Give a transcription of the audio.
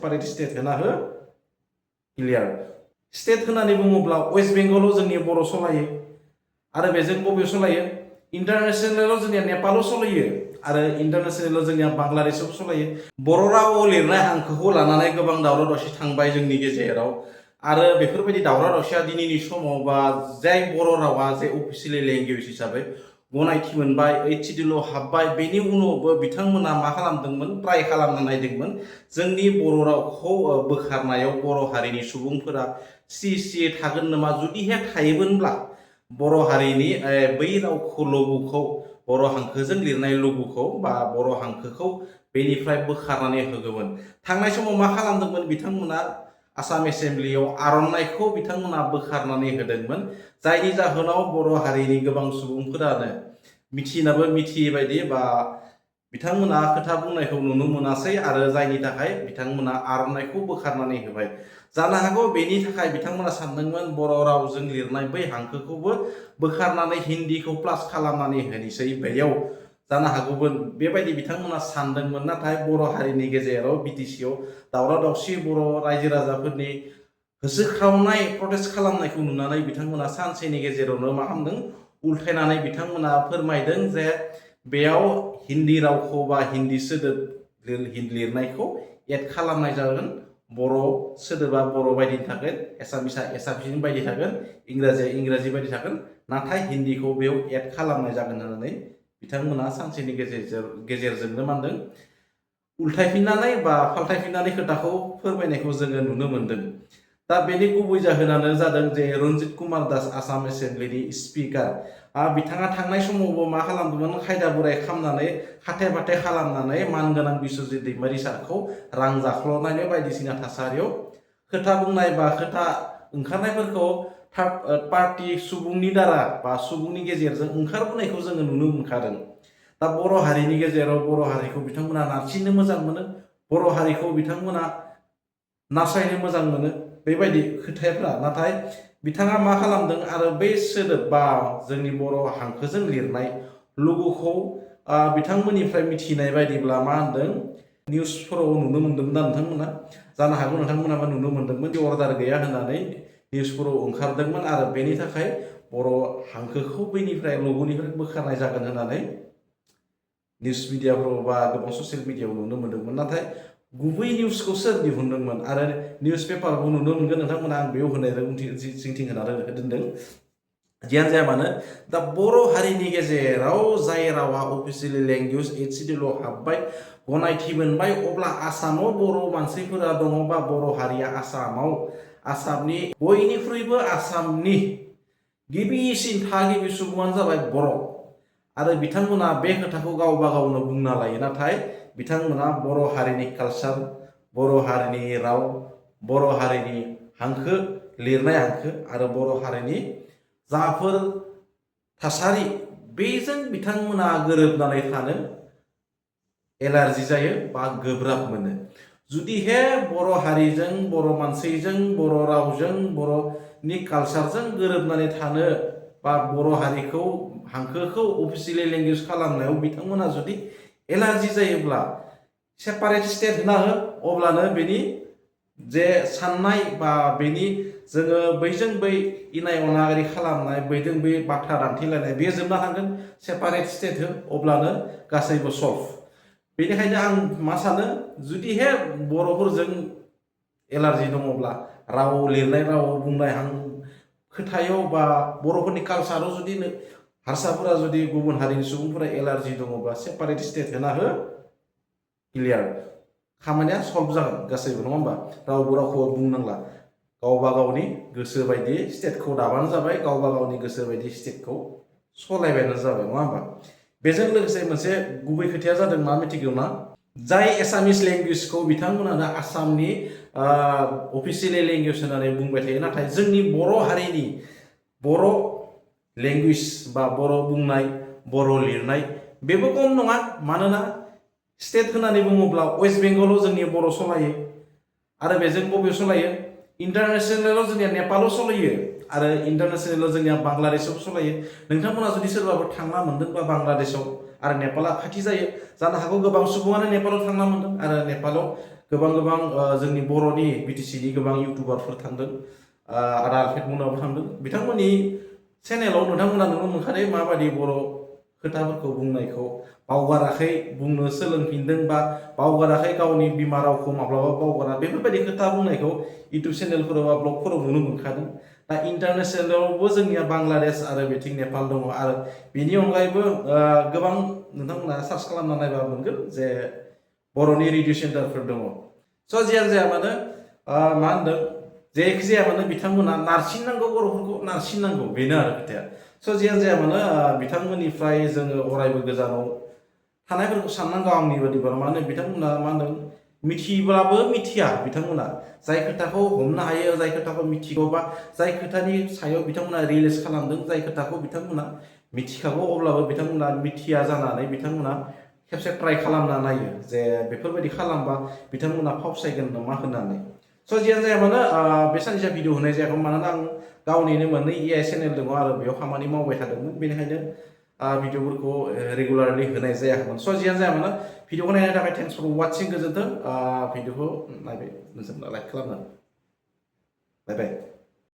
separate state होना हो clear state होननानै बुङोब्ला वेस्ट बेंगलाव जोंनि बर' सलायो आरो बेजों बबेयाव सलायो इन्टारनेशनेलाव जोंनिया नेपालाव सलायो आरो इन्टारनेशनेलाव जोंनिया बांलादेशआव सलायो बर' रावाव लिरनाय हांखोखौ लानानै गोबां दावराव दावसि थांबाय जोंनि गेजेराव आरो बेफोरबायदि दावराव दावसिया दिनैनि समाव बा जाय बर' रावा जे अफिसियेलि लेंगुवेज हिसाबै गनायथि मोनबाय ओइथिडिल' हाबबाय बेनि उनावबो बिथांमोना मा खालामदोंमोन ट्राइ खालामना नायदोंमोन जोंनि बर' रावखौ बोखारनायाव बर' हारिनि सुबुंफोरा सिए थागोन नामा जुदिहे थायोमोनब्ला बर' हारिनि बै रावखौ लघुखौ बर' हांखोजों लिरनाय लघुखौ बा बर' हांखोखौ बेनिफ्राय बोखारनानै होगौमोन थांनाय समाव मा खालामदोंमोन बिथांमोना आसाम एसेम्ब्लियाव आर'नाइखौ बिथांमोना बोखारनानै होदोंमोन जायनि जाहोनाव बर' हारिनि गोबां सुबुंफोरानो मिथिनाबो मिथियै बायदि बा बिथांमोना खोथा बुंनायखौ नुनो मोनासै आरो जायनि थाखाय बिथांमोना आर'नाइखौ बोखारनानै होबाय जानो हागौ बेनि थाखाय बिथांमोना सानदोंमोन बर' रावजों लिरनाय बै हांखोखौबो बोखारनानै हिन्दीखौ प्लास खालामनानै होनोसै बेयाव जानो हागौमोन बेबायदि बिथांमोना सानदोंमोन नाथाय बर' हारिनि गेजेराव बिटिसिआव दावराव दावसि बर' रायजो राजाफोरनि होसोख्रावनाय प्रटेस्ट खालामनायखौ नुनानै बिथांमोना सानसेनि गेजेरावनो मा खालामदों उल्थायनानै बिथांमोना फोरमायदों जे बेयाव हिन्दी रावखौ बा हिन्दी सोदोब लिरनायखौ एड खालामनाय जागोन बर' सोदोबा बर' बायदि थागोन एसामिसआ एसामिस बायदि थागोन इंराजिया इंराजि बायदि थागोन नाथाय हिन्दीखौ बेयाव एड खालामनाय जागोन होननानै बिथांमोना सानसेनि गेजेरजोंनो मानदों उल्थायफिननानै बा फाल्थायफिननानै खोथाखौ फोरमायनायखौ जोङो नुनो मोनदों दा बेनि गुबै जाहोनानो जादों जे रन्जित कुमार दास आसाम एसेम्ब्लिनि स्पिकार बिथाङा थांनाय समावबो मा खालामदोंमोन खायदा बोराय खालामनानै हाथे बाथे खालामनानै मानगोनां बिस्वजित दैमारि सारखौ रां जाख्ल'नाय बायदिसिना थासारियाव खोथा बुंनाय बा खोथा ओंखारनायफोरखौ थार्ड पार्टी सुबुंनि दारा बा सुबुंनि गेजेरजों ओंखारबोनायखौ जोङो नुनो मोनखादों दा बर' हारिनि गेजेराव बर' हारिखौ बिथांमोना नारसिननो मोजां मोनो बर' हारिखौ बिथांमोना नासायनो मोजां मोनो बेबायदि खोथाफ्रा नाथाय बिथाङा मा खालामदों आरो बे सोदोब बा जोंनि बर' हांखोजों लिरनाय लघुखौ बिथांमोननिफ्राय मिथिनाय बायदिब्ला मा होनदों निउसफोराव नुनो मोन्दोंमोन ना नोंथांमोना जानो हागौ नोंथांमोनाबो नुनो मोन्दोंमोन जे अर्डार गैया होननानै निउसफोराव ओंखारदोंमोन आरो बेनि थाखाय बर' हांखोखौ बैनिफ्राय लघुनिफ्राय बोखारनाय जागोन होननानै निउस मिडियाफ्राव बा गोबां ससियेल मिडियाआव नुनो मोन्दोंमोन नाथाय गुबै निउसखौ सोर दिहुनदोंमोन आरो निउस पेपारखौ नुनो मोनगोन नोंथांमोना आं बेयाव होनाय जिंथिं होनानै दोनदों जियानो जाया मानो दा बर' हारिनि गेजेराव जाय रावा अफिसियेलि लेंगुवेज एचडिल' हाबबाय गनायथि मोनबाय अब्ला आसामाव बर' मानसिफोरा दङ बा बर' हारिया आसामनि बयनिख्रुइबो आसामनि गिबिसिन थागिबि सुबुङानो जाबाय बर' आरो बिथांमोना बे खोथाखौ गावबा गावनो बुंना लायो नाथाय बिथांमोना बर' हारिनि कालचार बर' हारिनि राव बर' हारिनि हांखो लिरनाय हांखो आरो बर' हारिनि जाफोर थासारि बेजों बिथांमोना गोरोबनानै थानो एलार्जि जायो बा गोब्राब मोनो जुदिहे बर' हारिजों बर' मानसिजों बर' रावजों बर'नि कालचारजों गोरोबनानै थानो बा बर' हारिखौ हांखोखौ अफिसियेलि लेंगुवेज खालामनायाव बिथांमोना जुदि एलार्जि जायोब्ला सेपारेट स्टेट होना हो अब्लानो बेनि जे साननाय बा बेनि जोङो बैजों बै इनाय अनागारि खालामनाय बैजों बै बाथ्रा दान्थिलायनाय बेयो जोबना थांगोन सेपारेट स्टेट हो अब्लानो गासैबो सल्भ बेनिखायनो आं मा सानो जुदिहे बर'फोरजों एलार्जि दङब्ला राव लिरनाय राव बुंनाय खोथायाव बा बर'फोरनि कालचाराव जुदि हारसाफोरा जुदि गुबुन हारिनि सुबुंफोरा एलार्जि दङब्ला सेपारेट स्टेट होना हो क्लियार खामानिया सल्भ जागोन गासैबो नङा होमबा रावबो रावखौबो बुंनांला गावबा गावनि गोसो बायदि स्टेटखौ दाबानो जाबाय गावबा गावनि गोसो बायदि स्टेटखौ सलायबानो जाबाय नङा होमबा बेजों लोगोसे मोनसे गुबै खोथाया जादों मा मिथिगौ ना जाय एसामिस लेंगुवेजखौ बिथांमोनानो आसामनि अफिसियेलि लेंगुवेज होननानै बुंबाय थायो नाथाय जोंनि बर' हारिनि बर' लेंगुवेज बा बर' बुंनाय बर' लिरनाय बेबो खम नङा मानोना स्टेट होननानै बुङोब्ला वेस्ट बेंगलाव जोंनि बर' सलायो आरो बेजों बबेयाव सलायो इन्टारनेशनेलाव जोंनिया नेपालाव सलायो आरो इन्टारनेशनेलाव जोंनिया बांलादेशआव सलायो नोंथांमोना जुदि सोरबाफोर थांना मोनदोंबा बांलादेशआव आरो नेपाला खाथि जायो जानो हागौ गोबां सुबुङानो नेपालाव थांना मोनदों आरो नेपालाव गोबां जोंनि बर'नि बिटिसिनि गोबां इउटुबारफोर थांदों आदा आलफ्रेड मोनाबो थांदों बिथांमोननि चेनेलाव नोंथांमोना नुनो मोनखादों माबायदि बर' खोथाफोरखौ बुंनायखौ बावगाराखै बुंनो सोलोंफिनदों बा बावगाराखै गावनि बिमा रावखौ माब्लाबा बावगारा बेफोरबायदि खोथा बुंनायखौ इउटुब चेनेलफोराव बा ब्लगफोराव नुनो मोनखादों दा इन्टारनेसनेलावबो जोंनिया बांलादेश आरो बिथिं नेपाल दङ आरो बेनि अनगायैबो गोबां नोंथांमोना सार्च खालामना नायबा मोनगोन जे बर'नि रेडिअ सेन्टारफोर दङ स' जियानो जाया मानो मा होनदों जेखि जाया मानो बिथांमोना नारसिननांगौ बर'फोरखौ नारसिननांगौ बेनो आरो खोथाया स' जियानो जाया मानो बिथांमोननिफ्राय जोङो अरायबो गोजानाव थानायफोरखौ साननांगौ आंनि बादिबा मानो बिथांमोना मा होनदों मिथिब्लाबो मिथिया बिथांमोना जाय खोथाखौ हमनो हायो जाय खोथाखौ मिथिगौ बा जाय खोथानि सायाव बिथांमोना रियेलाइज खालामदों जाय खोथाखौ बिथांमोना मिथिखागौ अब्लाबो बिथांमोना मिथिया जानानै बिथांमोना खेबसे ट्राइ खालामना नायो जे बेफोरबायदि खालामबा बिथांमोना फावसायगोन नामा होननानै स' जियानो जाया मानो बे साननैसोआ भिडिअ होनाय जायाखै मानोना आं गावनिनो मोननै AI चेनेल दङ आरो बेयाव खामानि मावबाय थादोंमोन बेनिखायनो भिडिअफोरखौ रेगुलारलि होनाय जायाखैमोन स' जियानो जाया मानो भिडिअखौ नायनो थाखाय थेंक्स फर वाचिं गोजोन्थों भिडिअखौ नायबाय मोजां लाइक खालामनानै बाय बाय